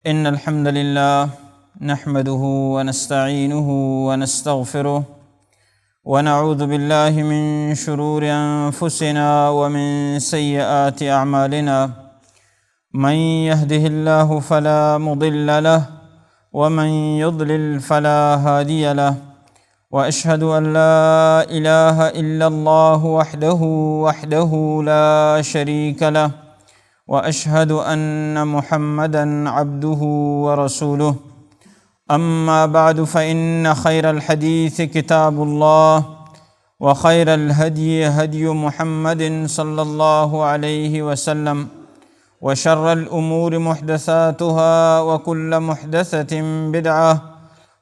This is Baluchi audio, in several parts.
إن الحمد لله نحمده ونستعينه ونستغفره، ونعوذ بالله من شرور أنفسنا ومن سيئات أعمالنا. من يهده الله فلا مضل له، ومن يضلل فلا هادي له، وأشهد أن لا إله إلا الله وحده، وحده لا شريك له، وأشهد أن محمدا عبده ورسوله. أما بعد، فإن خير الحديث كتاب الله، وخير الهدي هدي محمد صلى الله عليه وسلم، وشر الأمور محدثاتها، وكل محدثة بدعة،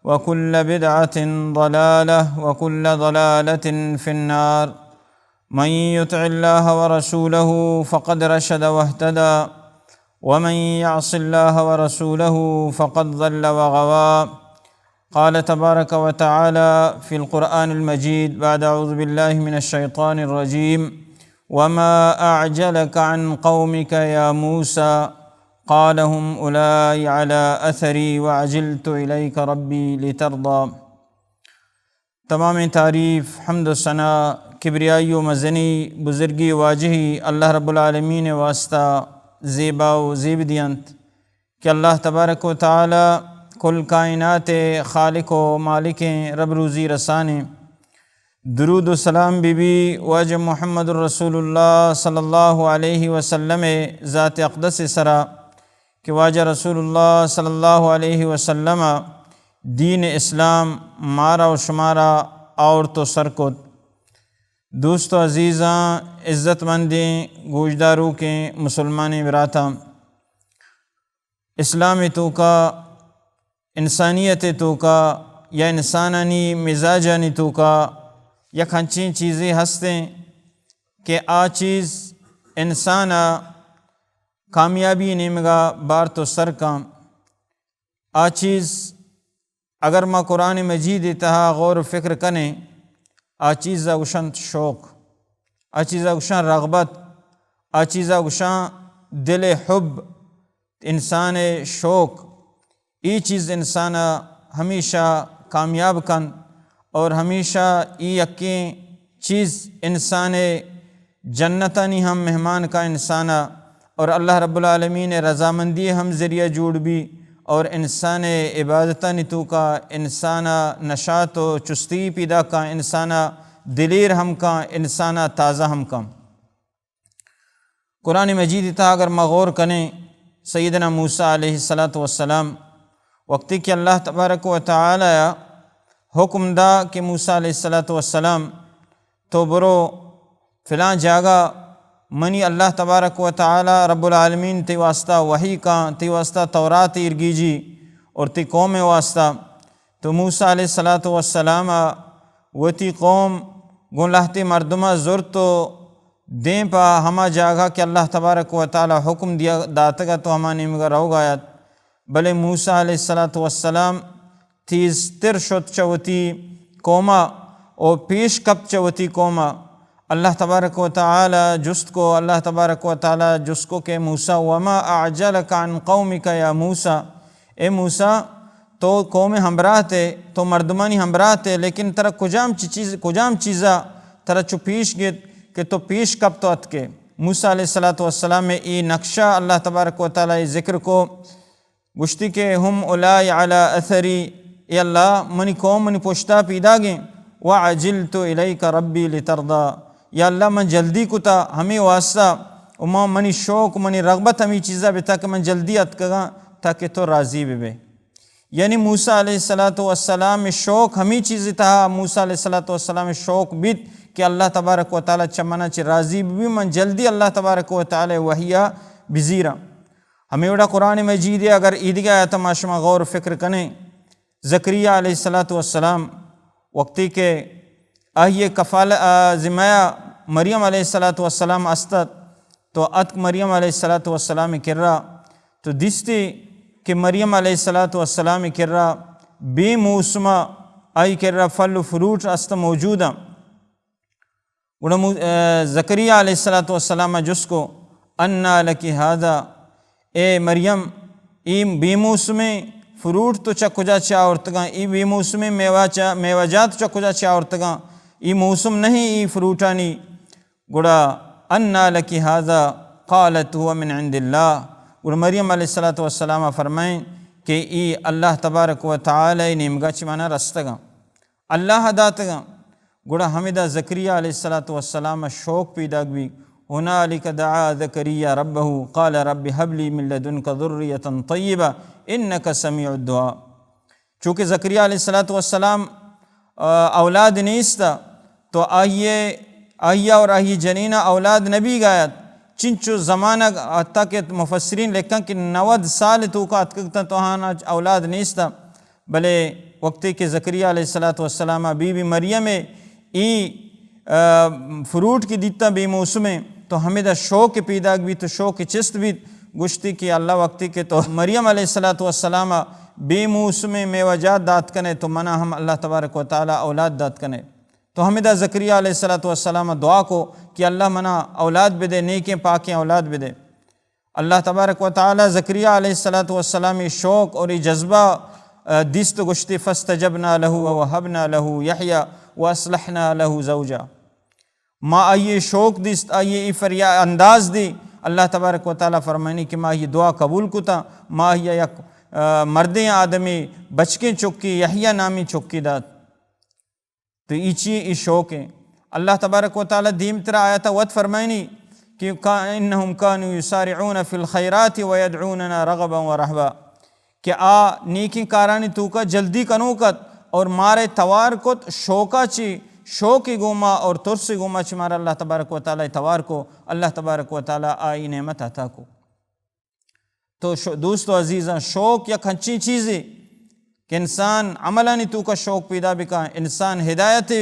وكل بدعة ضلالة، وكل ضلالة في النار. من يطع الله ورسوله فقد رشد واهتدى، ومن يعص الله ورسوله فقد ضل وغوى. قال تبارك وتعالى في القرآن المجيد بعد أعوذ بالله من الشيطان الرجيم: وما أعجلك عن قومك يا موسى، قال هم أولئك على أثري وعجلت إليك رب لترضى. تمامیں تعریف، حمد و ثنا، کبریائی و مزنی، بزرگی، واجہی اللہ رب العالمین ءِ واسطہ زیبا و زیب دینت کہ اللہ تبارک و تعالی کل کائنات ءِ خالق و مالکیں، رب روزی رسانیں۔ درود و سلام بی بی واجہ محمد رسول اللہ صلی اللہ علیہ وسلم ءِ ذات اقدس ءِ سرا کہ واجہ رسول اللہ صلی اللہ علیہ وسلم ءَ دین اسلام مارا و شمارا آورت و سر کت۔ دوست و عزیزاں، عزت مندیں گوشداروکیں مسلمانیں براتاں، اسلام ءِ توکا، انسانیت ءِ توکا یا انسانانی مزاجانی توکا یک ہنچیں چیزے ہستیں کہ آ چیز انسان ءَ کامیابی ءِ نیمگا بارت و سر کن۔ آ چیز اگر ما قرآن مجید ءِ تہا غور و فکر کنیں، آ چیز ءَ گوشنت شوق، آ چیز ءَ گوشاں رغبت، آ چیز ءَ گوشاں دل ءِ حب، انسان ءِ شوق۔ اے چیز انسان ءَ ہمیشہ کامیاب کنت اور ہمیشہ اے یکیں چیز انسان ءِ جنتانی ہم مہمان کا انسان ءَ، اور اللہ رب العالمین ءِ رضامندی ءِ ہم ذریعہ جوڑ بی، اور انسان ءِ عبادتانی توکا انسان ءَ نشاط و چستی پیدا کا، انسان ءَ دلیر ہم کا، انسان ءَ تازہ ہم کا۔ قرآن مجید ءِ تہا اگر ما غور کنیں، سیدنا موسیٰ علیہ الصلوۃ والسلام، وقتی کہ اللہ تبارک و تعالی ءَ حکم دا کہ موسیٰ علیہ الصلوۃ والسلام تو برو فلاں جاگہ، منی اللہ تبارک و تعالی رب العالمین تئی واسطہ وحی کاں، تئی واسطہ تورات ایرگیجی اور تئی قوم ءِ واسطہ۔ تو موسیٰ علیہ الصلوۃ والسلام ءَ وتی قوم گوں لہتے مردماں زرت و دیم پہ ہما جاگہ کہ اللہ تبارک و تعالی حکم دیا داتگ ات و ہما نیمگا روگا ات۔ بلے موسیٰ علیہ الصلوۃ والسلام تیزتر شت چہ وتی قوما و پیش کپت چہ وتی قوما۔ اللہ تبارک و تعالی جست کو، اللہ تبارک و تعالی جست کو کہ موسیٰ، وما اعجلک عن قومک یا موسیٰ، اے موسیٰ، تو قوم ہمراہ تے، تو مردمانی ہمراہ تے، لیکن ترا کجام چی-، چیز، کجام چیزا ترا چو پیش گیت کہ تو پیش کپت و اتکے؟ موسیٰ علیہ الصلوۃ والسلام ءَ اے نقشہ اللہ تبارک و تعالی ذکر کو، گوشتی کہ هم اولائی علی اثری، اے اللہ، منی قوم منی پشتا پیداگیں، وعجلت الیک ربی لترضی، یا اللہ، من جلدی کتا ہمے واسطہ، و ما، منی شوق، منی رغبت ہمے چیزا بتا کہ من جلدی اتکگاں تاکہ تو راضی ببے۔ یعنی موسیٰ علیہ الصلوۃ والسلام ءِ شوق ہمے چیز تہا، موسیٰ علیہ الصلوۃ والسلام ءِ شوق بیت کہ اللہ تبارک و تعالی چہ منا چہ راضی ببی، من جلدی اللہ تبارک و تعالی وحیا بزیراں۔ ہمے وڑا قرآن مجید ءَ اگر ایدگہ آیات ما شما غور و فکر کنیں، زکریا علیہ الصلوۃ والسلام وقتی کہ آئی ءِ کفال، آ، ذمہ ءَ مریم علیہ الصلوۃ والسلام است ات، تو اتک مریم علیہ الصلوۃ والسلام ءِ کرا، تو دیستی کہ مریم علیہ الصلوۃ والسلام ءِ کرا بے موسم ءَ آئی کرا پھل و فروٹ است موجود اَں۔ گڑا مو-، آ، زکریا علیہ الصلوۃ والسلام ءَ جست کو، انا لک ھذا، اے مریم، اے بے موسمیں فروٹ تو چہ کجا چہ آورتگاں؟ اے بے موسمیں میوہ چہ، میوہ جات چہ کجا چہ آورتگاں؟ اے موسم نہیں اے فروٹانی۔ گڑا انا لک ھذا؟ قالت ھو من عند اللہ۔ گڑا مریم علیہ الصلوۃ والسلام فرمائیں کہ اے اللہ تبارک و تعالی نیمگا چہ منا رستگاں، اللہ داتگاں۔ گڑا ہمدا زکریا علیہ الصلوۃ والسلام شوق پیداک بی۔ ھنالک دعا زکریا ربہ قال رب ھب لی من لدنک ذریۃ طیبہ انک سمیع الدعاء۔ چونکہ زکریا علیہ الصلوۃ والسلام، آ، اولاد نیست، تو آئیے، آئیا اور آئی جنینا اولاد نبی گایت۔ چنچو زمانگ حتیٰ کہ مفسرین لکھن کہ نود سال توکا اتکگتن تو آہانا اولاد نیست۔ بلے وقتی کہ زکریا علیہ الصلوۃ والسلام بی بی مریم اے، آ، فروٹ کی دیتا بے موسمیں، تو ہمدا شوق پیداک بیت، تو شوق چست بیت۔ گوشتی کہ اللہ، وقتی کہ تو مریم علیہ الصلوۃ والسلام بے موسمیں میوہ جات دات کنے، تو منا ہم اللہ تبارک و تعالی اولاد دات کنے۔ تو ہمدا زکریا علیہ الصلوۃ والسلام دعا کو کہ اللہ منا اولاد بدے، نیکیں پاکیں اولاد بدے۔ اللہ تبارک و تعالی زکریا علیہ الصلوۃ والسلام اے شوق اور اے جذبہ، آ، دیست، گوشتی، فاستجبنا لہ ووہبنا لہ یحیی واصلحنا لہ زوجہ۔ ما آئیے شوق دیست، آئیے اے فریا انداز دی۔ اللہ تبارک و تعالی فرمانی کہ ما آئی دعا قبول کتا، ما آئی یک، آ، مردیں آدمی، بچکیں چکی، یحیی نامی چکی دات۔ تو اے چی اے شوق ایں۔ اللہ تبارک و تعالی دیمترا آیاتا وت فرمائنی کہ کا-، انہم کانوا یسارعون فی الخیرات ویدعوننا رغبا ورہبا، کہ آ نیکیں کارانی توکا جلدی کنوک ات اور مارے توار کت شوقا چی، شوق گوما اور ترس گوما چی مارا اللہ تبارک و تعالی توار کو، اللہ تبارک و تعالی آئی نعمت عطا کو۔ تو شو-، دوست و عزیزاں، شوق یک ہنچیں چیزے کہ انسان عملانی توکا شوق پیدا بکاں، انسان ہدایت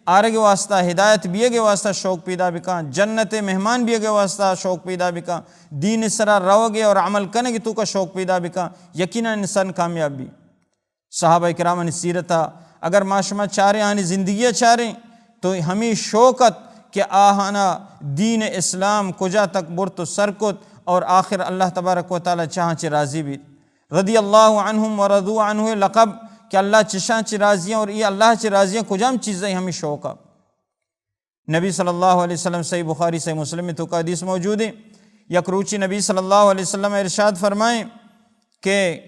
آرگ واسطہ، ہدایت بیگ واسطہ شوق پیدا بکاں، جنت مہمان بیگ واسطہ شوق پیدا بکاں، دین سرا روگ اور عمل کنگ توکا شوق پیدا بکاں، یقیناً انسان کامیاب بی۔ صحابہ کرامانی سیرتا اگر ما شما چاریں، آنی زندگی چاریں، تو ہمیں شوق ات کہ آہانا دین اسلام کجا تک برت و سر کت اور آخر اللہ تبارک و تعالی چاہاں چہ راضی بیت۔ رضی اللہ عنہم و رضوا عنہ لقب کہ اللہ چشاں چہ راضی اور اے اللہ چہ راضی، کجام چیز ایں، ہمیں شوق ات۔ نبی صلی اللہ علیہ وسلم، صحیح بخاری، صحیح مسلم توکا حدیث موجود ہے۔ یک روچی نبی صلی اللہ علیہ وسلم ارشاد فرمائیں کہ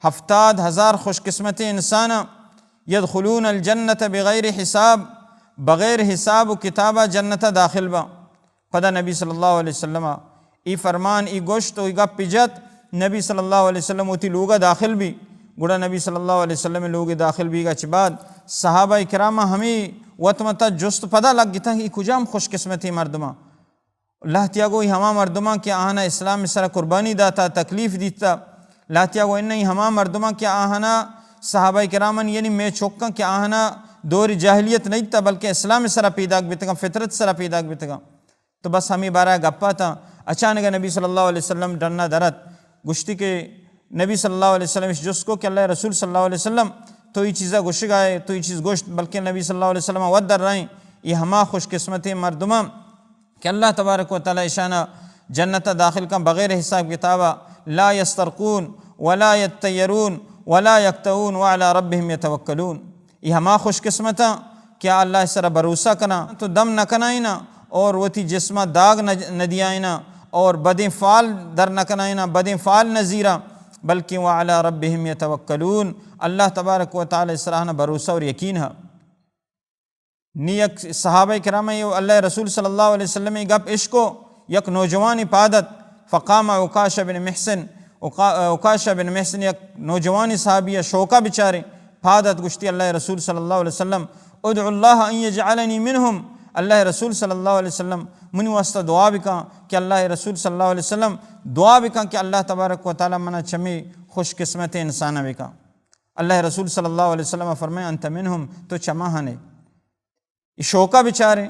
ہفتاد ہزار خوش قسمتیں انسان یدخلون الجنت بغیر حساب، بغیر حساب و کتابا جنتا داخل باں۔ پدا نبی صلی اللہ علیہ وسلم ای فرمان، ای گوشت و ای گپ جت، نبی صلی اللہ علیہ وسلم وتی لوگا داخل بی۔ گڑا نبی صلی اللہ علیہ وسلم لوگ داخل بیگا چہ بعد صحابہ کرام ہمیں وت متا جست پدا لگ گتاں، ای کجام خوش قسمتیں مردماں؟ لہتیا گو ای ہما مردماں کہ آہانا اسلام سرا قربانی داتا، تکلیف دیتا۔ لہتیا گو انہ ای ہما مردماں کہ آہانا صحابہ کرامن، یعنی مے چکاں کہ آہانا دور جاہلیت نہ دیتا، بلکہ اسلام سرا پیداک بیتگاں، فطرت سرا پیداک بیتگاں۔ تو بس ہمے بارہ گپ اتاں۔ اچانک نبی صلی اللہ علیہ وسلم ڈنا درت، گوشتی کہ نبی صلی اللہ علیہ وسلم اش جست کو کہ اللہ رسول صلی اللہ علیہ وسلم، تو ای چیزا گوشگائے، تو ای چیز گوشت، بلکہ نبی صلی اللہ علیہ وسلم وت درائیں، یہ ہما خوش قسمتیں مردماں کہ اللہ تبارک و تعالی اشانا جنت داخل کن بغیر حساب کتابا، لا یسترقون ولا یتطیرون ولا یکتوون وعلی ربهم یتوکلون۔ ای ہما خوش قسمتاں کہ آ اللہ سرا بھروسہ کناں، تو دم نہ کنائیناں اور وتی جسما داغ نہ، نہ دیائیناں اور بدیں فال در نہ کنائیناں، بدیں فال نہ زیراں، بلکہ وعلی ربهم یتوکلون، اللہ تبارک و تعالی سرا آہانا بھروسہ اور یقین ہا۔ نی یک صحابہ کرام ای اللہ رسول صلی اللہ علیہ وسلم ای گپ اشکو، یک نوجوانی پادت، فقام عکاشہ بن محصن، عکا-، عکاشہ بن محصن یک نوجوانی صحابی شوکا بچارے، پادت گوشتی اللہ رسول صلی اللہ علیہ وسلم، ادعو اللہ ان یجعلنی منهم، اللہ رسول صلی اللہ علیہ وسلم منی واسطہ دعا بکن کہ اللہ رسول صلی اللہ علیہ وسلم دعا بکن کہ اللہ تبارک و تعالی منا چمی خوش قسمت انسان بکن۔ اللہ رسول صلی اللہ علیہ وسلم فرمائے، انت منهم، تو چما ہنے۔ ای شوکا بچاریں،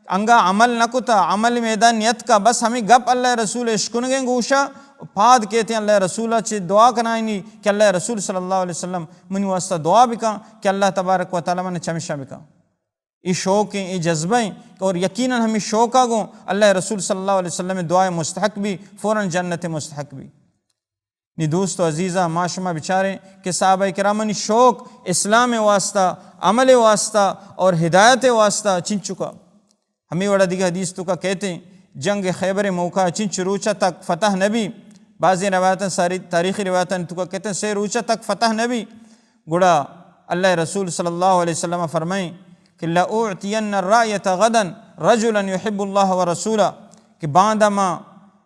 انگا عمل نہ کتا، عمل میدان نیتکا، بس ہمیں گپ اللہ رسول اشکنگیں گوشا، پاد کیتیں اللہ رسول چہ دعا کنائنی کہ اللہ رسول صلی اللہ علیہ وسلم منی واسطہ دعا بکن کہ اللہ تبارک و تعالی من چمشا بکن۔ ای شوق ہیں، ای جذبہ ہیں، اور یقیناً ہمیں شوقا گوں اللہ رسول صلی اللہ علیہ وسلم دعائے مستحق بی، فوراً جنت مستحق بی۔ نی دوست و عزیزاں، ما شما بچاریں کہ صحابہ کرامانی شوق اسلام واسطہ، عمل واسطہ اور ہدایت واسطہ چنچکا۔ ہمیں وڑا دیگہ حدیث توکا کہتے ہیں، جنگ خیبر موقع چنچ روچہ تک فتح نبی، بعضی روایتاں، ساری تاریخی روایتاں توکا کہتے ہیں، سے روچہ تک فتح نبی۔ گڑا اللہ رسول صلی اللہ علیہ وسلم فرمائیں کہ لَأُعْطِيَنَّ الرَّايَةَ غَدًا رَجُلًا يُحِبُّ اللَّهَ وَرَسُولَهُ، کہ باندا ما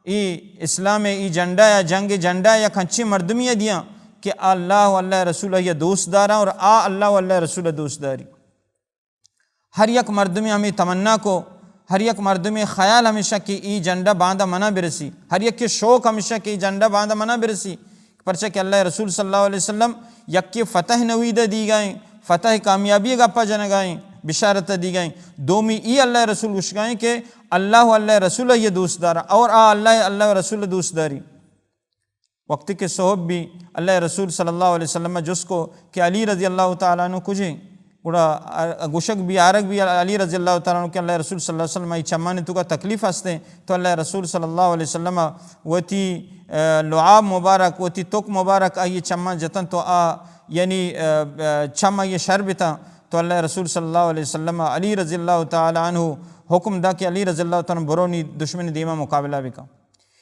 ای اسلام ای جنڈا یا جنگ جنڈا یا کنچی مردمی دیاں کہ اللہ و اللہ رسول یا دوست داراں اور آ اللہ و اللہ رسول دوست داری۔ ہر یک مردمے ہمیں تمنا کو، ہر یک مردمے خیال ہمیشہ کہ ای جنڈا باندا منا برسی، ہر یک کے شوق ہمیشہ کہ ای جنڈا باندا منا برسی، پرچہ کہ اللہ رسول صلی اللہ علیہ وسلم یکی فتح نوید دیگائیں، فتح کامیابی گپا جنگائیں، بشارت دیگائیں۔ دومی ای اللہ رسول گشگائیں کہ اللہ و اللہ رسول یہ دوست دارا اور آ اللہ، اللہ رسول دوست داری۔ وقتی کہ صحب بھی اللہ رسول صلی اللہ علیہ وسلم جس کو کہ علی رضی اللہ تعالیٰ عنہ کجیں؟ گڑا گوشگ بھی، آرگ بھی علی رضی اللہ تعالیٰ عنہ کہ اللہ رسول صلی اللہ علیہ وسلم ای چمانی توکا تکلیف ہستیں، تو اللہ رسول صلی اللہ علیہ وسلم وتی، آ، لعاب مبارک، وتی تک مبارک آئی چمان جتن تو آ، یعنی، آ، آ، چم آئی شر بتا۔ تو اللہ رسول صلی اللہ علیہ وسلم علی رضی اللہ تعالیٰ عنہ حکم دا کہ علی رضی اللہ تعالیٰ عنہ برو نی دشمن دیما مقابلہ بکا۔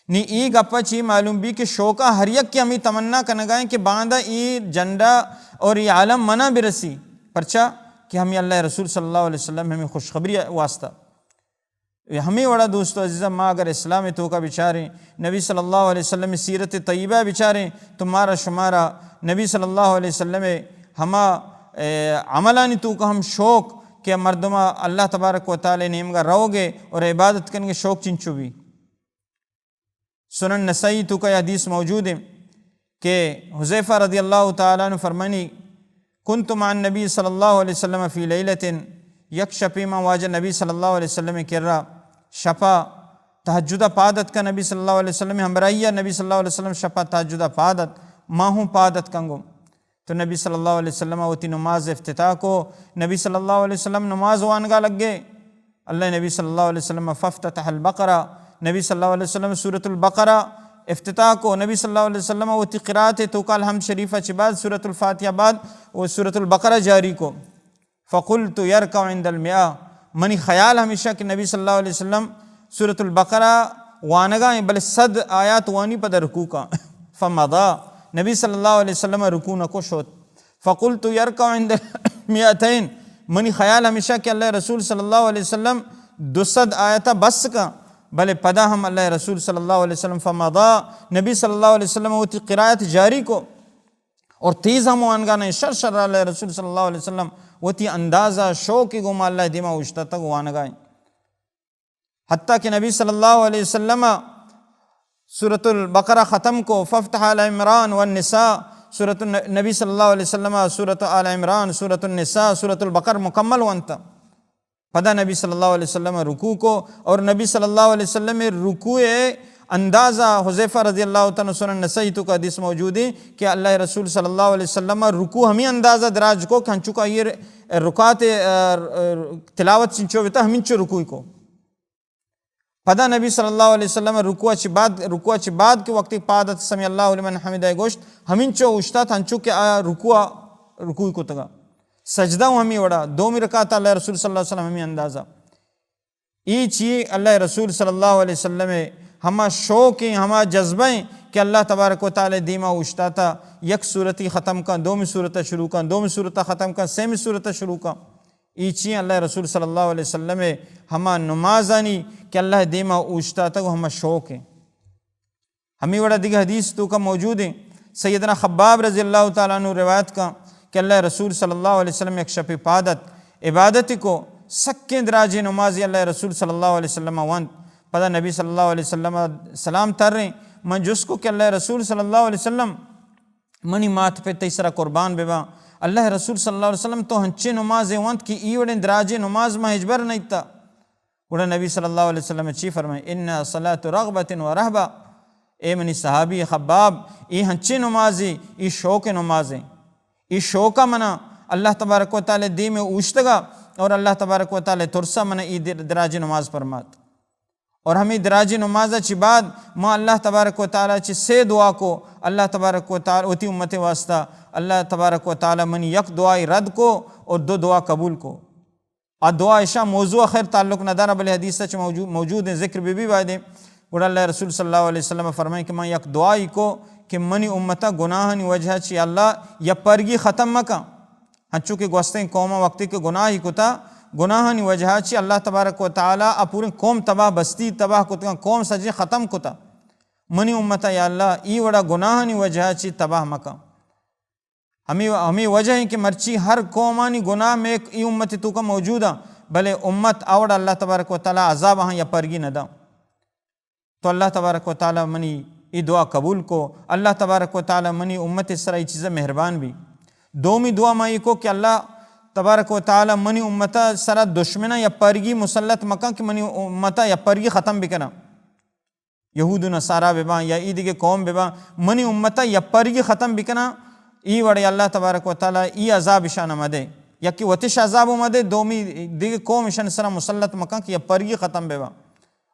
نی ای گپا چی معلوم بی کہ شوقا ہر یک کی ہمیں تمنا کنگائیں کہ باندا ای جنڈا اور ای عالم منا برسی، پرچا کہ ہمیں اللہ رسول صلی اللہ علیہ وسلم ہمیں خوشخبری واسطہ۔ ہمیں وڑا دوست و عزیزاں، ما اگر اسلام توکا بچاریں، نبی صلی اللہ علیہ وسلم سیرت طیبہ بچاریں، تو مارا شمارا نبی صلی اللہ علیہ وسلم ہما، اے، عملانی توکا ہم شوق کہ مردما اللہ تبارک و تعالی نیمگا روگے اور عبادت کنگے شوق چنچو بی۔ سنن نسائی توکا یہ حدیث موجود ہے کہ حذیفہ رضی اللہ تعالیٰ عنہ فرمانی، كنت مع النبي صلى الله عليه وسلم في ليلة، یک شپی ما واجہ نبی صلی اللہ علیہ وسلم کرا شپا تہجد پادت کا، نبی صلی اللہ علیہ وسلم ہمراہی نبی صلی اللہ علیہ وسلم شپا تہجد پادت، ما ہوں پادت کنگو۔ تو نبی صلی اللہ علیہ وسلم وتی نماز افتتاح کو، نبی صلی اللہ علیہ وسلم نماز وانگا لگے۔ اللہ نبی صلی اللہ علیہ وسلم فافتتح البقرہ، نبی صلی اللہ علیہ وسلم سورۃ البقرہ افتتاح کو، نبی صلی اللہ علیہ وسلم وتی قرات توکا الحمد شریف چی بعد سورۃ الفاتحہ بعد وہ سورۃ البقرہ جاری کو۔ فقلت يركع عند المئة، منی خیال ہمیشہ کہ نبی صلی اللہ علیہ وسلم سورۃ البقرہ وانگا ہیں، بلے صد آیات وانی پدا رکوع کا۔ فمضى، نبی صلی اللہ علیہ وسلم رکوع نہ کو شوت۔ فقلت يركع عند المئتين، منی خیال ہمیشہ کہ اللہ رسول صلی اللہ علیہ وسلم دو سد آیت بس کا، بلے پدا ہم اللہ رسول صلی اللہ علیہ وسلم فمضى، نبی صلی اللہ علیہ وسلم وتی قرائت جاری کو۔ اور تیز ہم وانگا نہیں، شر شر اللہ رسول صلی اللہ علیہ وسلم وتی اندازہ شوق گوما اللہ دیما اوشتاتگ وانگائیں۔ حتیٰ کہ نبی صلی اللہ علیہ وسلم سورۃ البقرہ ختم کو، فافتح آل عمران والنساء، سورۃ الن-، نبی صلی اللہ علیہ وسلم سورۃ آل عمران، سورۃ النساء، سورۃ البقرہ مکمل وانتا۔ پدا نبی صلی اللہ علیہ وسلم رکوع کو، اور نبی صلی اللہ علیہ وسلم رکوع اندازہ حذیفہ رضی اللہ تعالیٰ عنہ، سنن نسائی توکا حدیث موجود ہے کہ اللہ رسول صلی اللہ علیہ وسلم رکوع ہمیں اندازہ دراج کو کہ ہنچو کا یہ رکعت، آ، آ، تلاوت چنچو بیتا ہمینچو رکوع کو۔ پدا نبی صلی اللہ علیہ وسلم رکوع چی بعد، رکوع چی بعد کہ وقتی پادت سمع اللہ لمن حمدہ گوشت، ہمینچو اوشتات ہنچو کہ آ رکوع، رکوع کتگا۔ سجدہ ہوں ہمیں وڑا، دومی رکعت اللہ رسول صلی اللہ علیہ وسلم ہمیں اندازہ۔ ای چی اللہ رسول صلی اللہ علیہ وسلم ہما شوق ہیں، ہما جذبہ ہیں کہ اللہ تبارک و تعالی دیما اوشتاتا یک سورتی ختم کن، دومی سورت شروع کن، دومی سورت ختم کن، سیمی سورت شروع کن۔ ای چی اللہ رسول صلی اللہ علیہ وسلم ہما نمازانی کہ اللہ دیما اوشتاتگ ہما شوق ہیں۔ ہمیں وڑا دیگہ حدیث توکا موجود ہیں۔ سیدنا خباب رضی اللہ تعالیٰ عنہ روایت کا کہ اللہ رسول صلی اللہ علیہ وسلم یک شپی پادت عبادت کو، سکیں دراجیں نمازی اللہ رسول صلی اللہ علیہ وسلم وانت۔ پدا نبی صلی اللہ علیہ وسلم سلام تریں، من جس کو کہ اللہ رسول صلی اللہ علیہ وسلم منی مات پہ تئی سرا قربان بباں۔ اللہ رسول صلی اللہ علیہ وسلم تو ہنچیں نمازے وانت کہ ای وڑیں دراجیں نماز ما ہچبر نیتا۔ گڑا نبی صلی اللہ علیہ وسلم چی فرمائے؟ انها صلاة رغبة ورهبة۔ اے منی صحابی خباب، ای ہنچیں نمازے، ای شوق نمازے۔ ای شوق منا اللہ تبارک و تعالی دیم اوشتگا اور اللہ تبارک و تعالی ترسا منا ای در-، دراجیں نماز فرمات۔ اور ہمیں دراجی نماز چی بعد ما اللہ تبارک و تعالی چی سے دعا کو، اللہ تبارک و تعالی وتی امت واسطہ، اللہ تبارک و تعالی منی یک دعائی رد کو اور دو دعا قبول کو۔ آ دعا اشاں موضوع خیر تعلق نہ دارا، بلے حدیث چ موجود، موجود ہیں، ذکر بی بی بایدیں۔ گڑا اللہ رسول صلی اللہ علیہ وسلم فرمائیں کہ من یک دعائی کو کہ منی امتا گناہانی وجہ چی اللہ یا پرگی ختم مکن۔ ہنچو کہ گوستیں قوم وقتی کہ گناہی کتا، گناہانی وجہ چی اللہ تبارک و تعالی ا پوریں قوم تباہ، بستی تباہ کتگاں، قوم سجیں ختم کتا۔ منی امتا یا اللہ ای وڑا گناہانی وجہ چی تباہ مکن۔ ہمیں، ہمیں وجہ ہیں کہ مرچی ہر قومانی گناہ میں ای امت توکا موجود ہیں، بلے امت اوڑا اللہ تبارک و تعالی عذاب ہاں یا پرگی نہ دا۔ تو اللہ تبارک و تعالی منی ای دعا قبول کو۔ اللہ تبارک و تعالی منی امت سرا ای چیزا مہربان بی۔ دومی دعا ما ای کو کہ اللہ تبارک و تعالی منی امت سرا دشمنا یا پرگی مسلط مکن کہ منی امت یا پرگی ختم بکنا۔ یہود و نصارا بباں یا ای دیگہ قوم بباں، منی امتا یا پرگی ختم بکنا، ای وڑے اللہ تبارک و تعالی ای عذاب اشانا مدے۔ یکی وتش عذاب مدے، دومی دیگہ قوم اشان سرا مسلط مکن کہ یا پرگی ختم بباں۔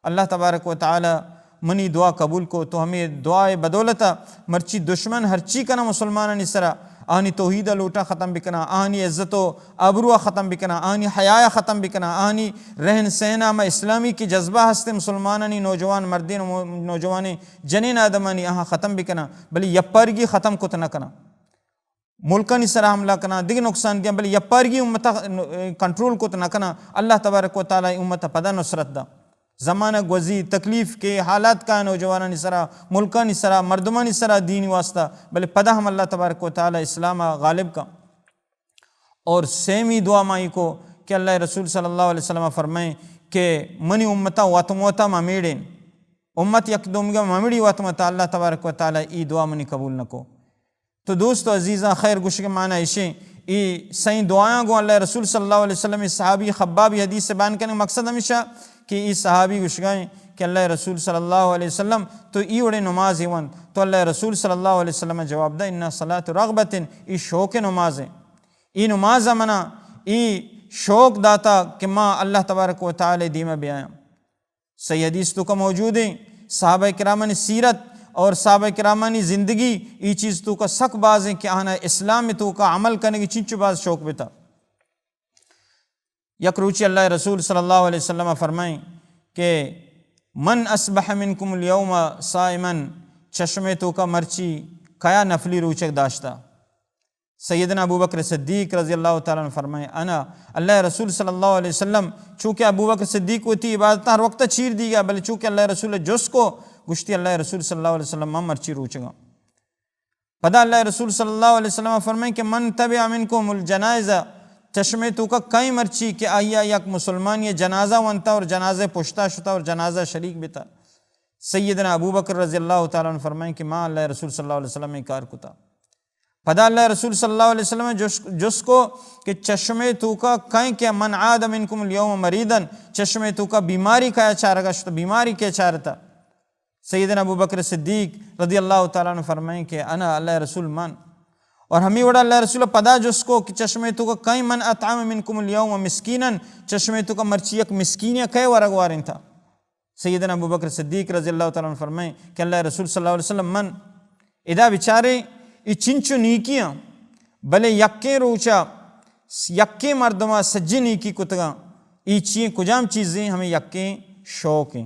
اللہ تبارک و تعالی منی دعا قبول کو، تو ہمیں دعا بدولت مرچی دشمن ہرچی کنا مسلمانانی سرا، آنی توحید لوٹا ختم بکنا، آنی عزت و آبرو ختم بکنا، آنی حیا ختم بکنا، آنی رہن سہن ہما اسلامی کہ جذبہ ہستے مسلمانانی نوجوان مردین و نوجوانیں جنین آدمانی آہاں ختم بکنا، بلے یپارگی ختم کت نہ کنا۔ ملکانی سرا حملہ کنا، دگہ نقصان دیاں، بلے یپارگی امتا کنٹرول کت نہ کنا۔ اللہ تبارک و تعالی امتا پدا نصرت دا۔ زمانہ گوزی، تکلیف کے حالات کا نوجوانانی سرا، ملکانی سرا، مردمانی سرا دینی واسطہ، بلے پدا ہم اللہ تبارک و تعالی اسلام غالب کا۔ اور سیمی دعا ما ای کو کہ اللہ رسول صلی اللہ علیہ وسلم فرمائیں کہ منی امتا وت موتا ما میڑین، امت یک دومگا ما میڑی وت موتا، اللہ تبارک و تعالی ای دعا منی قبول نہ کو۔ تو دوست و عزیزاں، خیر گوشگ معنی اشیں، ای سئیں دعایاں گوں اللہ رسول صلی اللہ علیہ وسلم، ای صحابی خبابی حدیث سے بیان کرنے مقصد ہمیشہ کہ ای صحابی گوشگائیں کہ اللہ رسول صلی اللہ علیہ وسلم تو ای وڑے نماز ونت، تو اللہ رسول صلی اللہ علیہ وسلم جواب دا، ان صلاۃ رغبت، ای شوق نماز ہیں۔ ای نماز منا ای شوق داتا کہ ما اللہ تبارک و تعالی دیما بیایم۔ صحیح حدیث توکا موجود ہیں۔ صحابہ کرامانی سیرت اور صحابہ کرامانی زندگی ای چیز توکا سک باز ہیں کہ آنا اسلام توکا عمل کرنے کی چنچو باز شوق بتا۔ یک روچی اللہ رسول صلی اللہ علیہ وسلم فرمائیں کہ من اصبح منکم الیوم صائما، چشمے توکا مرچی کیا نفلی روچک داشتا؟ سیدنا ابوبکر صدیق رضی اللہ تعالی عنہ فرمائے، انا، اللہ رسول صلی اللہ علیہ وسلم، چونکہ ابوبکر صدیق وتی عبادت ہر وقت چیر دیگا، بلے چونکہ اللہ رسول جس کو گشتی، اللہ رسول صلی اللہ علیہ وسلم، من مرچی روچگا۔ پدا اللہ رسول صلی اللہ علیہ وسلم فرمائے کہ من تبع منکم الجنائز، چشمے توکا کئی مرچی کہ آیا یک مسلمان یہ جنازہ ونتا اور جنازہ پشتا شتا اور جنازہ شریک بتا۔ سیدنا ابوبکر رضی اللہ تعالی عنہ فرمائیں کہ ما اللہ رسول صلی اللہ علیہ وسلم انکار کتا۔ پدا اللہ رسول صلی اللہ علیہ وسلم جس، جس کو کہ چشمے توکا کئیں کہ من عاد منکم الیوم مریضا، چشمے توکا بیماری کیا چارگا شتا، بیماری کے چارتا؟ سیدنا ابوبکر صدیق رضی اللہ تعالی عنہ فرمائیں کہ انا، اللہ رسول، من۔ اور ہمیں وڑا اللہ رسول پدا جس کو کہ چشمے توکا کئیں من اطعم منکم الیوم مسکینا، چشمے توکا مرچی یک مسکین یا کئے ورگ واریں تا؟ سیدنا ابوبکر صدیق رضی اللہ تعالی عنہ فرمائیں کہ اللہ رسول صلی اللہ علیہ وسلم، من۔ ادا بچارے ای چنچو نیکیاں، بلے یکیں روچا یکیں مردما سجی نیکی کتگاں، ای چیئیں کجام چیزیں؟ ہمیں یکیں شوق ہیں۔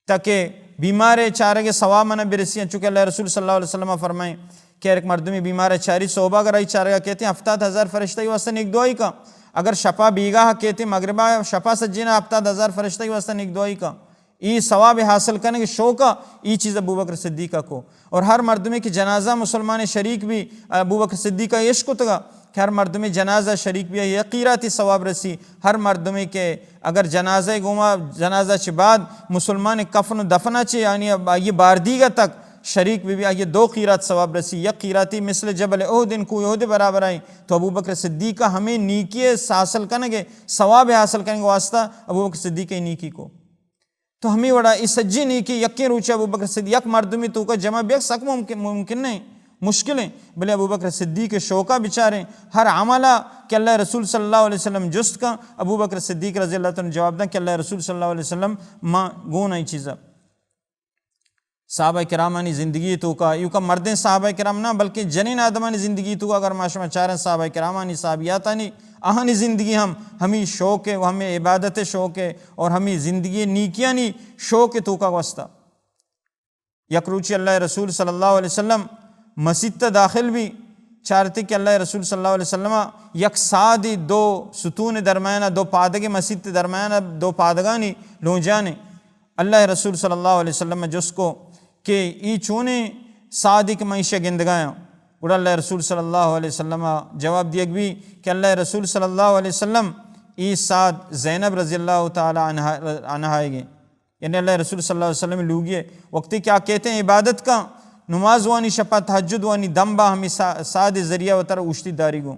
تاکہ بیمار چارگ ثواب منا برسی، چونکہ اللہ رسول صلی اللہ علیہ وسلم فرمائیں کہ ہر ایک مردمی بیمار چاری صحبہ اگر آئی چارگا کہتے ہیں ہفتاد ہزار فرشتہ ای واسطہ نیک دعائی کا، اگر شپا بیگاہ کہتے ہیں مغربا شپا سجینا ہفتاد ہزار فرشتہ ای واسطہ نیک دعائی کا۔ ای ثواب حاصل کرنے کے شوق ای چیز ابوبکر صدیق کو۔ اور ہر مردمی کہ جنازہ مسلمان شریک بھی ابوبکر صدیق عشق کتگا کہ ہر مردمی جنازہ شریک بھی یہ قیراتی ثواب رسی۔ ہر مردمی کہ اگر جنازہ گوما، جنازہ چہ بعد مسلمان کفن و دفنا چہ، یعنی آئی باردیگا تک شریک بی بی، آئی دو قیرات ثواب رسی۔ یک قیراتی مثل جبل احد، ان کوہ احد برابر آئی۔ تو ابوبکر صدیق ہمیں نیکی حاصل کرنے کے، ثواب حاصل کرنے کے واسطہ ابوبکر صدیق ای نیکی کو۔ تو ہمیں وڑا ای سجی نیکی یکیں روچ ابوبکر صدیق یک مردمی توکا جمع بیگ سک ممکن، ممکن نہیں۔ مشکل ایں، بلے ابوبکر صدیق ءِ شوق ءَ بچاریں، ہر عمل ءَ کہ اللہ ءِ رسول صلی اللہ علیہ وسلم جست کن، ابوبکر صدیق رضی اللہ تعالیٰ عنہ جواب دن کہ اللہ ءِ رسول صلی اللہ علیہ وسلم، ما گون ایں چیز ءَ۔ صحابہ کرامانی زندگی ءِ توکا، ایوکا مردیں صحابہ کرام نہ، بلکہ جنین آدمانی زندگی ءِ توکا اگر ما شما چاریں صحابہ کرامانی، صحابیاتانی، آہانی زندگی ہم ہمیں شوق ءِ و ہمیں عبادت ءِ شوق ءِ اور ہمیں زندگی ءِ نیکیانی شوق ءِ توکا گوستا۔ یک روچی اللہ ءِ رسول صلی اللہ علیہ وسلم مسیت ءَ داخل بی، چارتی کہ اللہ ءِ رسول صلی اللہ علیہ وسلم یک سادی دو ستون درمیان، دو پادگ، مسیت درمیان دو پادگانی لونجانے۔ اللہ ءِ رسول صلی اللہ علیہ وسلم جست کو کہ ای چونیں سادی کہ من ایشی گندگایاں؟ گڑا اللہ ءِ رسول صلی اللہ علیہ وسلم جواب دیگ بی کہ اللہ ءِ رسول صلی اللہ علیہ وسلم، ای ساد زینب رضی اللہ تعالیٰ عنہا، عنہا ئیگیں۔ یعنی اللہ ءِ رسول صلی اللہ علیہ وسلم لوگی ءِ وقتی کہ آ کیتیں عبادت کن، نماز وانی، شپا تہجد وانی، دم با ہمیں سا-، ساد ذریعہ وتر اوشتی داری گوں۔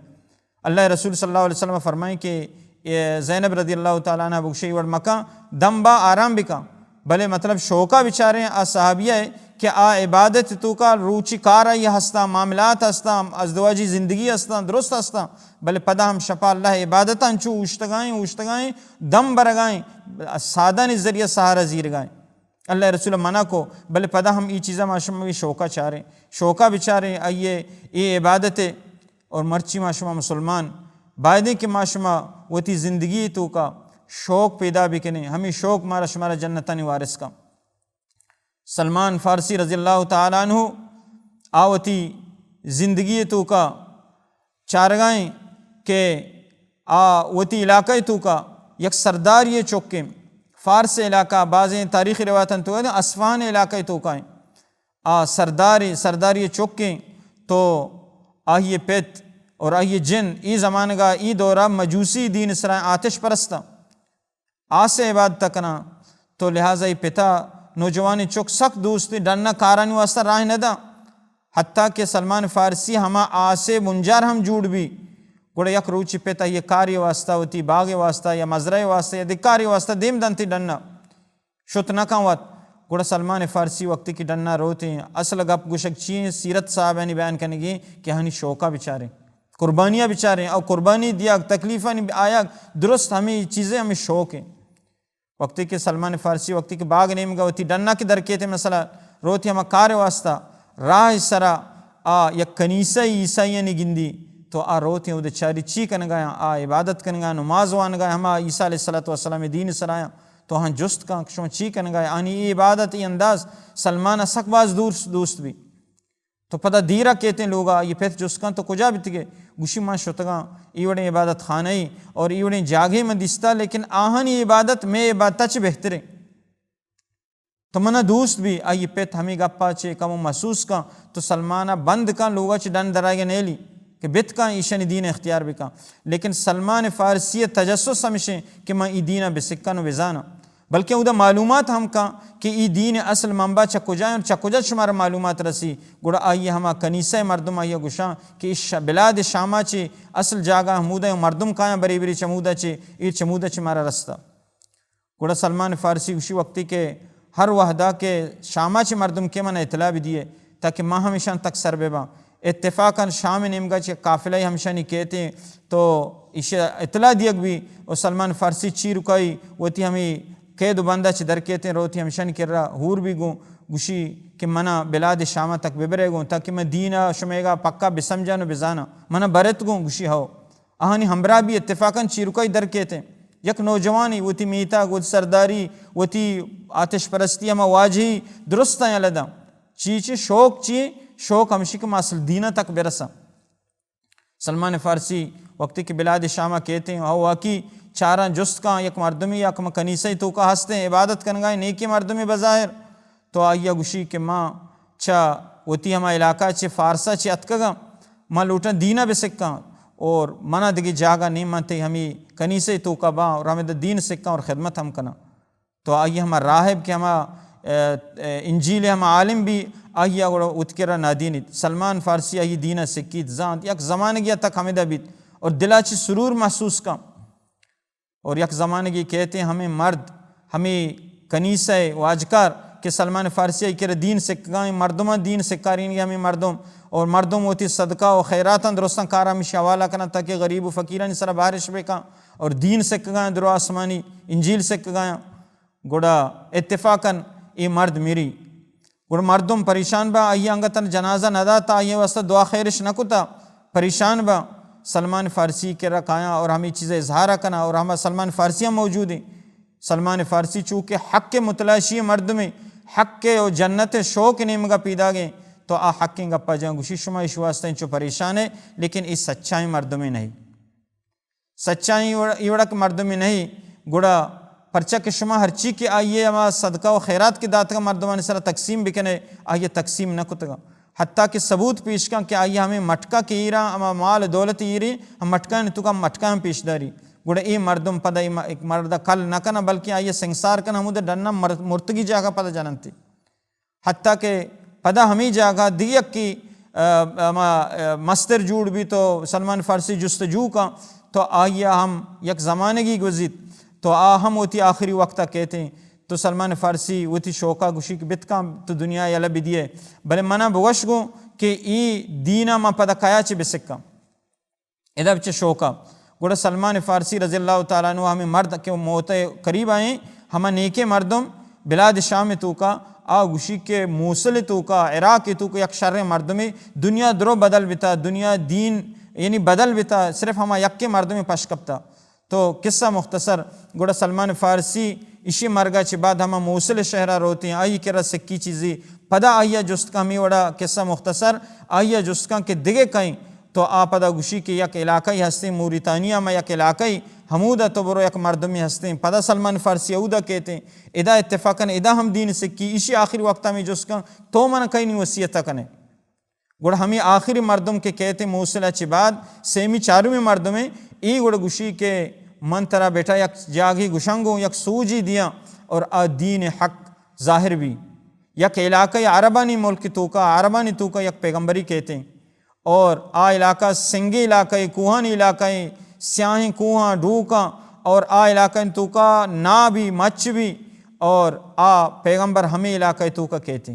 اللہ ءِ رسول صلی اللہ علیہ وسلم فرمائیں کہ اے زینب رضی اللہ تعالیٰ عنہا بگشے، ای وڑ مکن، دم با آرام بکن، بلے مطلب شوقا بچاریں آ صحابیہ ءِ کہ آ عبادت ءِ توکا روچی کار آئی ہستاں، معاملات ہستاں، ازدواجی زندگی ہستاں، درست ہستاں، بلے پدا ہم شپا اللہ ءِ عبادت انچو اوشتگائیں، اوشتگائیں، دم برگائیں، سادانی ذریعہ سہارا زیرگائیں۔ اللہ ءِ رسول منع کو، بلے پدا ہم ای چیزا ما شما بھی شوقا چاریں، شوقا بچاریں، آئی ءِ اے عبادت ءِ۔ اور مرچی ما شما مسلمان بایدیں کہ ما شما وتی زندگی ءِ توکا شوق پیدا بکنیں، ہمیں شوق مارا شمارا جنتانی وارث کن۔ سلمان فارسی رضی اللہ تعالیٰ عنہ آ وتی زندگی ءِ توکا چارگائیں کہ آ وتی علاقہ ءِ توکا یک سرداری ءِ چکیں، فارس علاقہ، بازیں تاریخی روایتاں تو اصفہان علاقہ ءِ توکا ایں۔ آ سرداری، سرداری ءِ چکیں تو آئی ءِ پت اور آئی ءِ جن ای زمانگا، ای دورا مجوسی دین ءِ سرا آتش پرستاں۔ آس ءِ عبادت کناں، تو لہذا ای پتا نوجوانیں چک سک دوست، ڈنا کارانی واسطہ راہ نہ داں۔ حتیٰ کہ سلمان فارسی ہما آس ءِ بنجار ہم جوڑ بی۔ گڑا یک روچی پت آئی ءِ کاری واسطہ، وتی باغ ءِ واسطہ یا مزرعہ ءِ واسطہ یا دگہ کاری واسطہ دیم دنتی ڈنا۔ شت نہ کن وت۔ گڑا سلمان فارسی وقتی کہ ڈنا روتیں، اصل گپ گوشگ چی ایں؟ سیرت صاحبانی بیان کنگی کہ آہانی شوقا بچاریں، قربانیاں بچاریں، او قربانی دیگ، تکلیفانی آیگ، درست ہمیں چیزیں، ہمیں شوق ایں۔ وقتی کہ سلمان فارسی وقتی کہ باغ نیمگا وتی ڈنا کہ درکیتیں، مثلا روتیں ہما کار واسطہ، راہ سرا آ یک کنیسہ عیسائیانی گندی، تو آ روتیں اود چاری چی کنگایاں؟ آ عبادت کنگایاں، نماز وانگایاں، ہما عیسیٰ علیہ الصلوۃ والسلام دین سرایاں۔ تو ہاں جست کن کہ شما چی کنگا ئے؟ آنی اے عبادت، اے انداز سلمان ءَ سک باز دور دوست بی۔ تو پدا دیر ءَ کیتیں لوگ ءَ، آئی پت جست کن تو کجا بیتگ ئے؟ گوشی من شتگاں اے وڑیں عبادت خانہ ءَ اور اے وڑیں جاگہے من دیستا، لیکن آہانی عبادت مئے عبادت ءَ چہ بہتریں۔ تو منا دوست بی۔ آئی پت ہمے گپا چہ کمو محسوس کن، تو سلمانا بند کن، لوگا چہ ڈن درائیگا نیلی کہ بت کن ایشانی دین اختیار بکن۔ لیکن سلمان فارسی تجسس ہمشیں کہ من ای دینا بسکن و بزاناں، بلکہ اودا معلومات ہم کن کہ ای دین اصل منبع چہ کجا اور چہ کجا شمارا معلومات رسی۔ گڑا آئی ہما کنیسہ مردم آئی گوشاں کہ ای ش-، بلاد شاما چہ اصل جاگہ ہمودا مردم کایاں بری بری چمودا چہ، ای چمودا چہ مارا رستا۔ گڑا سلمان فارسی گوشی وقتی کہ ہر وہدا کہ شاما چہ مردم کہ من اطلاع بدیے تاکہ ما ہمیشان تک سر بباں۔ اتفاقاً شام نیمگا چہ قافلہ ہمشانی کیتیں تو ایشی اطلاع دیگ بی و سلمان فارسی چیرکائی وتی ہمیں قید و بندا چہ در کیتیں روتی ہمشانی کرا ہور بی گوں گوشی کہ منا بلاد شاما تک ببرے گوں تاکہ من دینا شمیگا پکا بسمجھاں و بزاناں۔ منا برت گوں گوشی ہو۔ آہانی ہمراہ بی اتفاقاً چیرکائی در کیتیں۔ یک نوجوانی وتی میتگ، وتی سرداری، وتی آتش پرستی ہما واجہی درستاں یلہ داں۔ چی چی شوق چی؟ شوق ہمشی کہ ما اصل دینا تک برساں۔ سلمان فارسی وقتی کہ بلاد شاما کیتیں، او واقعی چاراں جست کاں یک مردمی یا کم کنیسہ توکا ہستیں، عبادت کنگائیں، نیکی مردمی بظاہر۔ تو آئی ءَ گوشی کہ ما چہ وتی ہما علاقہ چہ فارسا چہ اتکگاں، ما لوٹاں دین ءَ بہ سکاں اور منا دگہ جاگہ نیم، من تئی ہمے کنیسہ ءِ توکا باں اور ہمدا دین سکاں اور خدمت ہم کناں۔ تو آئی ہما راہب کہ ہما، ا، ا، انجیل ءِ ہما عالم بی، آئی ءَ گڑا وت کرا نادینیت۔ سلمان فارسی آئی دین ءَ سکیت، زانت، یک زمانگے تک ہمدا بیت اور دل ءَ چہ سرور محسوس کن۔ اور یک زمانگے کیتیں ہمے مرد، ہمے کنیسہ ءِ واجکار کہ سلمان فارسی ء کرا دین سکگائیں، مردماں دین سکارینگی ہمیں مردم، اور مردم وتی صدقہ و خیراتاں درستاں کار ہمیشی حوالہ کناں تاکہ غریب و فقیرانی سرا بارش بکاں، اور دین سکگائیں، درو آسمانی انجیل سکگائیں۔ گڑا اتفاقاً اے مرد میری۔ گڑا مردم پریشان با، آئی انگت جنازہ نہ داتا، آئی واسطہ دعا خیرش نہ کتا، پریشان با۔ سلمان فارسی کرا کایاں اور ہمیں چیز اظہار کنا، اور ہما سلمان فارسی ہم موجود ہیں۔ سلمان فارسی چونکہ حق متلاشی مردمے، حق و جنت شوق نیمگا پیداگیں، تو آ حقیں گپا جان گوشی شما اش واسطہ انچو پریشان ہے، لیکن اے سچائیں مردمے نہیں۔ سچائیں ایوڑ-، ایوڑک مردمے نہیں۔ گڑا پرچا کہ شما ہرچی کہ آئیے ہما صدقہ و خیرات کے داتگا مردمانی سرا تقسیم بکنے، آئیے تقسیم نہ کتگا۔ حتیٰ کہ ثبوت پیش کن کہ آئی ہمیں مٹکا کہ ایرا، ہما مال دولت ایری، ہم مٹکا نے توکا مٹکا ہم پیش داری۔ گڑا اے مردم پدا اے م-، ایک مرد کل نہ کنا، بلکہ آئی سنگسار کنا، ہمود ڈنا مر-، مرتگی جاگہ پدا جننتی۔ حتیٰ کہ پدا ہمیں جاگہ دیگ یکی، آ، ہما، آ، مستر جوڑ بی تو سلمان فارسی جستجو کن تو آئی ہم یک زمانگی گوزیت تو آ ہم وتی آخری وقتا کہتے تو سلمان فارسی وتی شوقا گوشی کہ بتکاں تو دنیا یلہ بدیے، بلے منا بگوش گوں کہ ای دینا ما پدا کیا چہ بسکاں۔ ادا چہ شوقا گڑا سلمان فارسی رضی اللہ تعالیٰ عنہ ہمیں مرد کہ موت قریب آئیں، ہما نیکیں مردم بلاد شام توکا آ گوشی کہ موصل توکا، عراق توکا یک شریں مردمے، دنیا درو بدل بتا، دنیا دین یعنی بدل بتا، صرف ہما یکیں مردمے پش کپتا۔ تو قصہ مختصر، گڑا سلمان فارسی اشی مرگا چہ بعد ہما موصل شہرا روتیں، آئی کرا سکی چیزی، پدا آئیا جست کن ہمیں وڑا قصہ مختصر، آئیا جست کن کہ دگہ کئیں، تو آ پدا گوشی کہ یک علاقہ ہستیں موریتانیا ما یک علاقہ، ہمودا تو برو یک مردمی ہستیں، پدا سلمان فارسی اودا کہتیں، ادا اتفاقاً ادا ہم دین سکی، اشی آخری وقتا ہمیں جست کن، تو من کئی نی وصیت کنے۔ گڑا ہمے آخری مردم کہ کئیت موصل ء چہ بعد سیمی چارمی مردمے، اے گڑا گوشی کہ من ترا بیٹا یک جاگہے گوشاں گوں، یک سوجے دیاں اور آ دین حق ظاہر بی۔ یک علاقہ عربانی ملک توکا، عربانی توکا یک پیغمبری کئیت اور آ علاقہ سنگی علاقہ، کوہانی علاقہ، سیاہیں کوہاں، ڈوکاں اور آ علاقہ توکا نا بی، مچ بی اور آ پیغمبر ہمے علاقہ توکا کئیت۔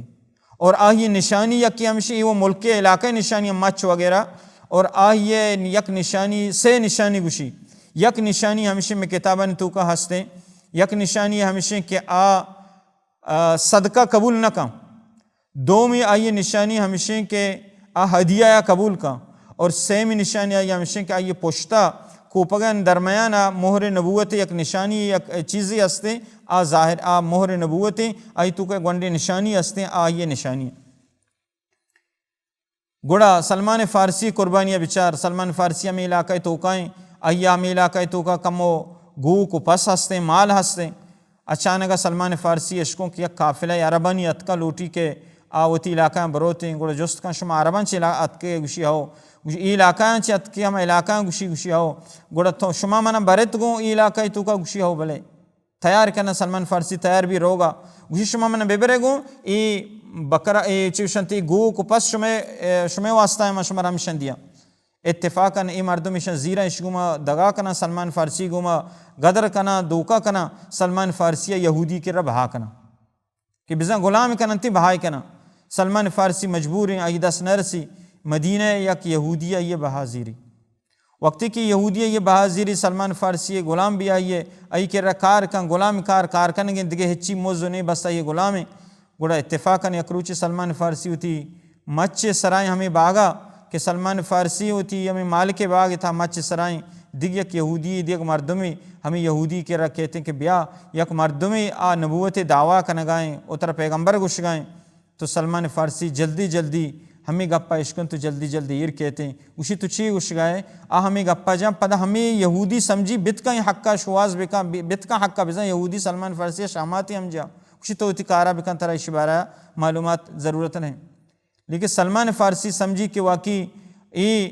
اور آئی نشانی یکے ہمشی، اے وہ ملک علاقہ نشانی مچ وغیرہ، اور آئی یک نشانی، سے نشانی گوشی۔ یک نشانی ہمشی میں کتابانی توکا ہستیں، یک نشانی ہمشی کہ آ، آ، صدقہ قبول نہ کن۔ دومی آئی نشانی ہمشی کہ آ ہدیہ یا قبول کن۔ اور سیمی نشانی آئی ہمشیں کہ آئی پشتا کوپگان درمیانا مہر نبوت یک نشانی، یک چیزے ہستیں، آ ظاہر، آ مہر نبوت، آئی توکا گونڈیں نشانی ہستیں، آ آئی نشانی۔ گڑا سلمان فارسی قربانی بچار، سلمان فارسی ہمیں علاقہ توکائیں، آئی ہمیں علاقہ توکا کمو گوک و پس ہستیں، مال ہستیں۔ اچانک ء سلمان فارسی اشکوں کہ یک قافلہ عربانی اتکا، لوٹی کہ آ وتی علاقہ ء بروتیں، گڑا جست کن شما عرباں چہ علا-، اتکے؟ گوشی ہو۔ گوشی اے علاقہ ء چہ اتکے؟ ہما علاقہ ء؟ گوشی، گوشی ہو۔ گڑا تو شما منا برت گوں اے علاقہ ء توکا؟ گوشی ہو بلے۔ تیار کنا، سلمان فارسی تیار بی روگا۔ گوشی شما منا ببرے گوں اے بکرا، اے چوشنتی گوک و پس شمے، اے، شمے واسطہ ما شما رمشن دیاں۔ اتفاقاً اے مردم ایشاں زیراں، ایش گوما دگا کناں، سلمان فارسی گوما گدر کناں، دھوکہ کناں، سلمان فارسی ء یہودی کرا بہا کناں کہ بزاں غلام کننتی، بہائے کناں۔ سلمان فارسی مجبوریں، آئی دست نہ رسی، مدینہ ء یک یہودی ء آئی بہا زیری۔ وقتی کہ یہودی ء آئی بہا زیری، سلمان فارسی ء غلام بی آئی ء، آئی کرا کار کن، غلام کار، کار کنگیں، دگہ ہچی مز نہیں، بس آئی غلامیں۔ گڑا اتفاقاً یک روچے سلمان فارسی وتی مچ سرائیں ہمے باغا کہ سلمان فارسی وتی ہمے مالک باغ تھا مچ سرائیں، دگ یک یہودی، دگ مردمے ہمے یہودی کرا کہتیں کہ بیا، یک مردمے آ نبوت دعویٰ کنگائیں، اترا پیغمبر گوشگائیں۔ تو سلمان فارسی جلدی جلدی ہمے گپا اشکن تو جلدی جلدی ایر کہتیں۔ گوشی تو چی گوشگائے؟ آ ہمے گپا جان، پدا ہمے یہودی سمجھی بتکا ایں حقا شواز بکا، بتکا حقا بزن۔ یہودی سلمان فارسی شاماتی ہم جا۔ گوشی تو وتی کارا بکن، ترا ایشی بارہ معلومات ضرورت نہیں۔ لیکن سلمان فارسی سمجھی کہ واقعی اے،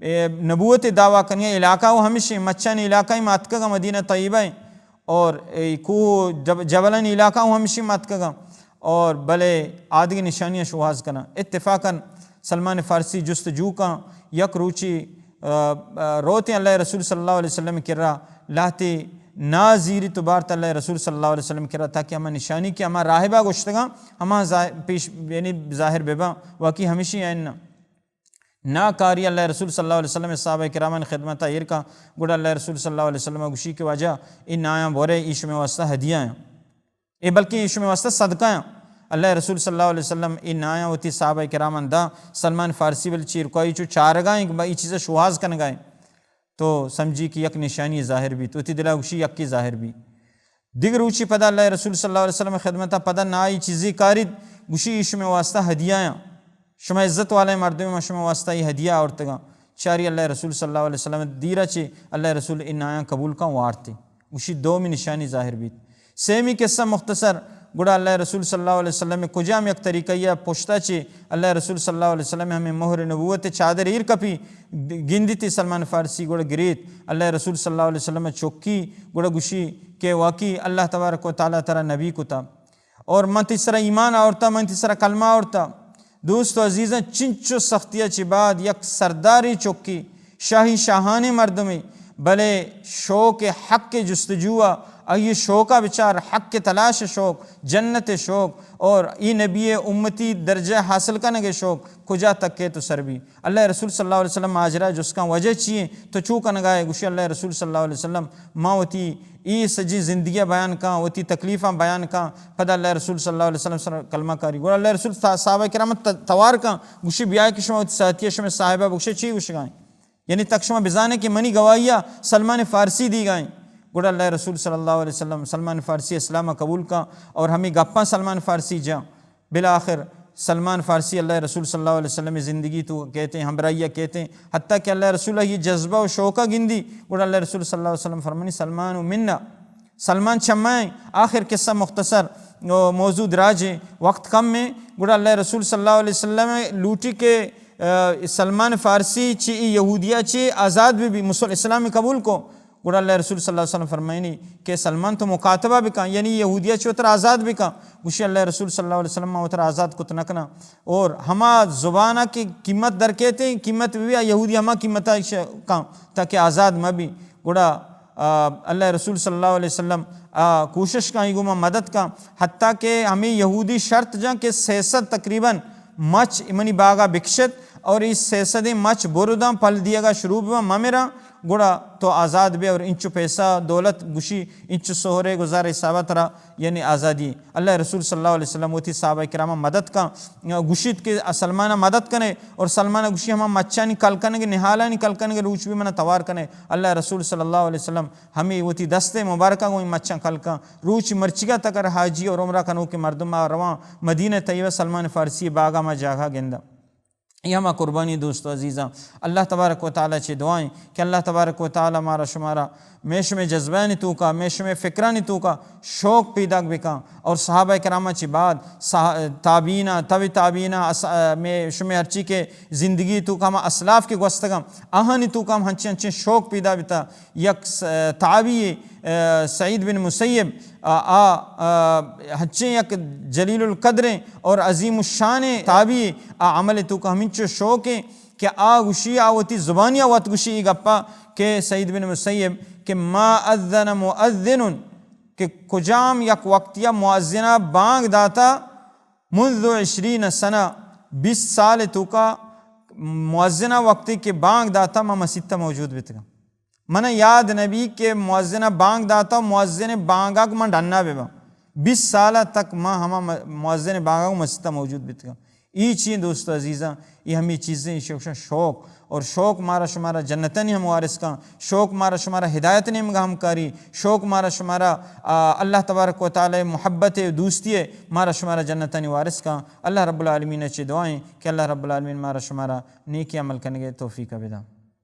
اے نبوت دعویٰ کنی علاقہ و ہمشیں، مچانی علاقہ ما اتکگا، مدینہ طیبہ ہیں، اور اے کوہ جب-، جبلانی علاقہ و ہمشیں ما اتکگا، اور بلے آدگی نشانیاں شوہاز کناں۔ اتفاقاً سلمان فارسی جستجو کن، یک روچی، آ، آ، روتیں اللہ رسول صلی اللہ علیہ وسلم کرا لہتے نا زیری تو بارت اللہ رسول صلی اللہ علیہ وسلم کرا، تاکہ ہما نشانی کہ ہما راہبا گوشتگاں، ہما ظاہ-، پیش، یعنی ظاہر بباں، واقعی ہمیشی یا نہ۔ نا کاری اللہ رسول صلی اللہ علیہ وسلم صحابہ کرامانی خدمتا ایر کا، گڑا اللہ رسول صلی اللہ علیہ وسلم گوشی کہ واجہ، اے نایاں بورے، ای شمے واسطہ ہدیہ ہیں۔ اے بلکہ ای شمے واسطہ صدقہ ہیں۔ اللہ رسول صلی اللہ علیہ وسلم اے نایاں وتی صحابہ کراماں دا، سلمان فارسی بل چیر کو، ای چو چارگا ہیں کہ با ای چیزا شوہاز کنگا ہیں۔ تو سمجھی کہ یک نشانی ظاہر بیت، وتی دلا گوشی یکی ظاہر بیت۔ دگہ روچی پدا اللہ رسول صلی اللہ علیہ وسلم خدمتا پدا نائی چیزی کاریت، گوشی ای شمے واسطہ ہدیہ ہیں، شما عزت والے مردم، ما شمے واسطہ ای ہدیہ آورتگاں۔ چاری اللہ رسول صلی اللہ علیہ وسلم دیرا چی اللہ رسول اے نایاں قبول کن وارتی۔ گوشی دومی نشانی ظاہر بیت۔ سیمی قصہ مختصر، گڑا اللہ رسول صلی اللہ علیہ وسلم کجام یک طریقہ یا پشتا چی اللہ رسول صلی اللہ علیہ وسلم ہمیں مہر نبوت چادر ایر کپی، گندی تی سلمان فارسی گڑا گریت، اللہ رسول صلی اللہ علیہ وسلم چکی، گڑا گوشی کہ واقعی اللہ تبارک و تعالی ترا نبی کتا اور من تی سرا ایمان آورتا، من تی سرا کلمہ آورتا۔ دوست و عزیزاں، چنچو سختیا چی بعد یک سرداری چکی، شاہی شاہانی مردمی، بلے شوق حق جستجو، آئی شوقا بچار، حق تلاش شوق، جنت شوق، اور ای نبی امتی درجہ حاصل کنگ شوق کجا تک ہے تو سر بی۔ اللہ رسول صلی اللہ علیہ وسلم ماجرا جسکاں وجہ چی ہیں؟ تو چو کنگا ہے؟ گوشی اللہ رسول صلی اللہ علیہ وسلم، ما وتی ای سجی زندگی بیان کاں، وتی تکلیفاں بیان کاں، پدا اللہ رسول صلی اللہ علیہ وسلم سر کلمہ کاری۔ گڑا اللہ رسول صحا-، صحابہ کرام ت-، توار کاں، گوشی بیائے کہ شما وتی ساتھی شما صاحبہ بگوشے چی گوشگائیں؟ یعنی تک شما بزانے کہ منی گواہیا سلمان فارسی دیگائیں۔ گڑا اللہ رسول صلی اللہ علیہ وسلم سلمان فارسی اسلام قبول کاں اور ہمیں گپاں سلمان فارسی جاں۔ بالآخر سلمان فارسی اللہ رسول صلی اللہ علیہ وسلم زندگی تو کہتے ہیں، ہمراہی کہتے ہیں، حتیٰ کہ اللہ رسول یہ جذبہ و شوقہ گندی، گڑا اللہ رسول صلی اللہ علیہ وسلم فرمانی، سلمان و منا، سلمان چمائیں۔ آخر قصہ مختصر، او موضوع دراج ہے، وقت کم ہے، گڑا اللہ رسول صلی اللہ علیہ وسلم لوٹی کہ، آ، سلمان فارسی چی ای یہودیہ چی آزاد بھی، بھی مسلم اسلام قبول کو، گڑا اللہ رسول صلی اللہ علیہ وسلم فرمائنی کہ سلمان تو مکاتبہ بکن، یعنی یہودیہ چی وتر آزاد بکن۔ گوشی اللہ رسول صلی اللہ علیہ وسلم، ما وتر آزاد کت نہ کناں۔ اور ہما زبانہ کی قیمت در کہتے ہیں، قیمت بھی آ یہودی ہما قیمت کن تاکہ آزاد مہ بی۔ گڑا، آ، اللہ رسول صلی اللہ علیہ وسلم، آ، کوشش کن، گو ما مدد کن، حتیٰ کہ ہمیں یہودی شرط جاں کہ سہ سد تقریباً مچ منی باغا بکشت اور اس سہ سد مچ برداں پل دیگا شروع بباں مہ مراں، گڑا تو آزاد بے اور انچو پیسہ دولت گوشی انچو سہرے گزار حسابہ ترا یعنی آزادی۔ اللہ رسول صلی اللہ علیہ وسلم وتی صحابہ کرامہ مدد کن، گوشیت کہ سلمانہ مدد کنے اور سلمانہ گوشی ہما مچانی کل کنگے، نہالانی کل کنگے روچ بھی منا توار کنے۔ اللہ رسول صلی اللہ علیہ وسلم ہمیں وتی دست مبارکہ گوں مچاں کل کن۔ روچ مرچیگا تکر حاجی اور عمرہ کنوکے مردم آ رواں مدینہ طیبہ سلمان فارسی باغا ما جاگہ گنداں۔ یہ ہما قربانی دوست و عزیزاں، اللہ تبارک و تعالی چے دعائیں کہ اللہ تبارک و تعالی مارا شمارا میشم جذبانی توکا، میشم فکرانی توکا شوق پیداک بکن اور صحابہ کرامہ چے بعد صح-، تابعینہ، تبع تابعینہ، اس-، میشم ہرچی کہ زندگی توکا ہما اسلاف کے گوستگاں، آہانی توکا ہم ہنچیں ہنچیں شوق پیدا بتا۔ یک س-، تابعی اے، سعید بن مسیب، آ، آ، آ، ہنچیں یک جلیل القدریں اور عظیم الشانیں تابعی، آ عمل توکا ہمینچو شوقیں کہ آ گوشی، آ وتی زبانیا وت گوشی ای گپا کہ سعید بن مسیب کہ ما اذن مؤذن، کہ کجام یک وقتیا مؤذنا بانگ داتا منذ عشرین سنہ، بیست سال توکا مؤذنا وقتی کہ بانگ داتا ما مسیتا موجود بیتگاں۔ من یاد نبی کہ مؤذن بانگ داتا، مؤذن بانگا من ڈنا بباں۔ بیست سال تک من ہما م-، مؤذن بانگا مسیتا موجود بیتگاں۔ ای چی دوست عزیزاں، ای ہمیں چیزیں شوق، شوق اور شوق مارا شمارا جنتانی ہم وارث کن، شوق مارا شمارا ہدایت نیمگا ہم کاری، شوق مارا شمارا، آ، اللہ تبارک و تعالی محبت و دوستی ہے، مارا شمارا جنتانی وارث کن۔ اللہ رب العالمین چے دعائیں کہ اللہ رب العالمین مارا شمارا نیکی عمل کنگے توفیق بدا۔